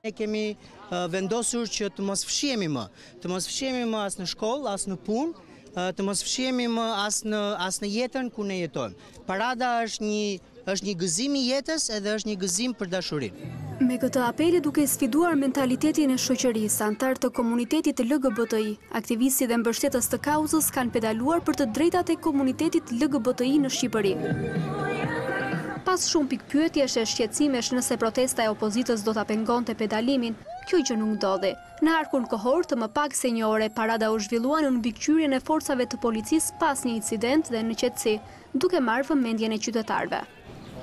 Ne kemi vendosur që të mos fshihemi më, të mos fshihemi më as në shkollë, as në punë, të mos fshihemi më as në as në jetën ku ne jetojmë. Parada është një është një gëzim i jetës edhe është një gëzim për dashurinë. Me këtë apel e duke sfiduar mentalitetin e shoqërisë, anëtarë të komunitetit LGBTI, aktivistë dhe mbështetës të kauzës kanë pedaluar për të drejtat e komunitetit LGBTI në Shqipëri. Pas shumë pikëpyetjesh e shqetësimesh nëse protesta e opozitës do ta pengonte pedalimin, kjo gjë nuk ndodhi. Në harkun kohor të më pak se një ore, parada u zhvillua nën mbikëqyrjen e forcave të policisë pa asnjë incident dhe në qetësi, duke marrë vëmendjen e qytetarëve.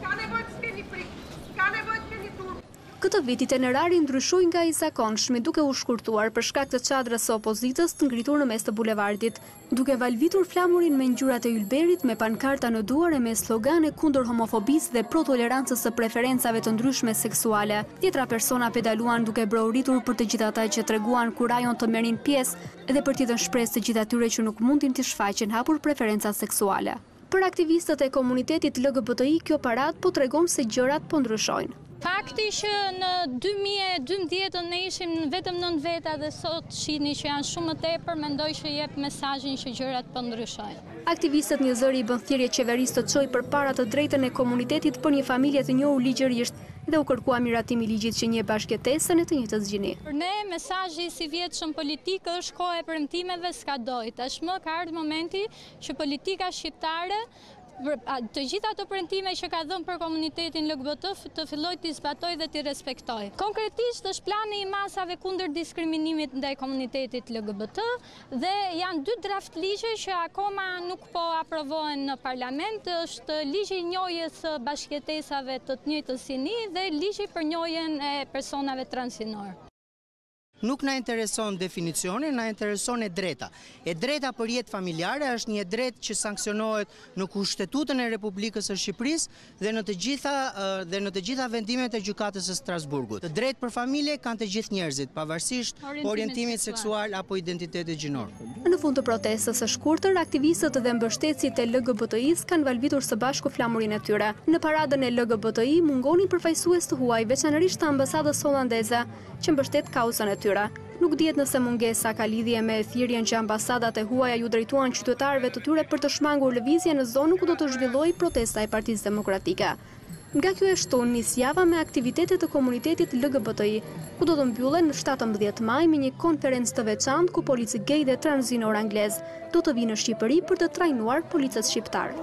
S'ka nevojë të keni frikë, s'ka nevojë të keni turp. Këtë vit itinerari ndryshoi nga i zakonshmi, duke u shkurtuar për shkak të çadrës së opozitës të ngritur në mes të bulevardit. Duke valvitur flamurin me ngjyrat e ylberit, me pankarta në duar e me slogane kundër homofobisë dhe pro tolerancës së preferencave të ndryshme seksuale, dhjetra persona pedaluan duke brohoritur për të gjithë ata që treguan kurajon të merrnin pjesë dhe për t'i dhënë shpresë të gjithë atyre që nuk mundin t'i shfaqin hapur preferencat seksuale. Për aktivistët e komunitetit LGBTI kjo paradë po tregon se gjërat po ndryshojnë. Fakti që në 2012 ne ishim vetëm 9 veta dhe sot shihni që janë shumë më tepër, mendoj që jep mesazhin që gjërat po ndryshojnë. Aktivistët njëzëri i bënë thirrje qeverisë të çojë përpara të drejtën e komunitetit për një familje të njohur ligjërisht dhe u kërkua miratimi i ligjit që njeh bashkëjetesën e të njëjtës gjini. Për ne mesazhi i sivjetshëm politik është koha e premtimeve skadoi. Tashmë ka ardhur momenti që politika shqiptare të gjitha ato premtime që ka dhënë për komunitetin LGBT të fillojë t'i zbatojë dhe t'i respektojë. Konkretisht është plani i masave kundër diskriminimit ndaj komunitetit LGBT dhe janë dy draft ligje që akoma nuk po aprovohen në parlament, është ligji i njohjes së bashkëjetesave të të njëjtës gjini dhe ligji për njohjen e personave transgjinorë. Nuk na intereson definicioni, na intereson e drejta. E drejta për jetë familjare është një e drejtë që sanksionohet në Kushtetutën e Republikës së Shqipërisë dhe në të gjitha dhe në të gjitha vendimet e Gjykatës së Strasburgut. Të drejtë për familje kanë të gjithë njerëzit, pavarësisht orientimit seksual apo identitetit gjinor. Në fund të protestës së shkurtër, aktivistët dhe mbështetësit e LGBTI-së kanë valvitur së bashku flamurin e tyre. Në paradën e LGBTI mungonin përfaqësues të huaj, veçanërisht të ambasadës holandeze, që mbështet kauzën e tyre. Nuk dihet nëse mungesa ka lidhje me thirrjen që ambasadat e huaja iu drejtuan qytetarëve të tyre për të shmangur lëvizjen në zonën ku do të zhvillohej protesta e Partisë Demokratike. Nga kjo e shtunë nis java me aktivitete të komunitetit LGBTI, ku do të mbyllen në 17 maj me një konferencë të veçantë ku policë gej dhe transgjinorë anglezë do të vijnë në Shqipëri për të trajnuar policët shqiptarë.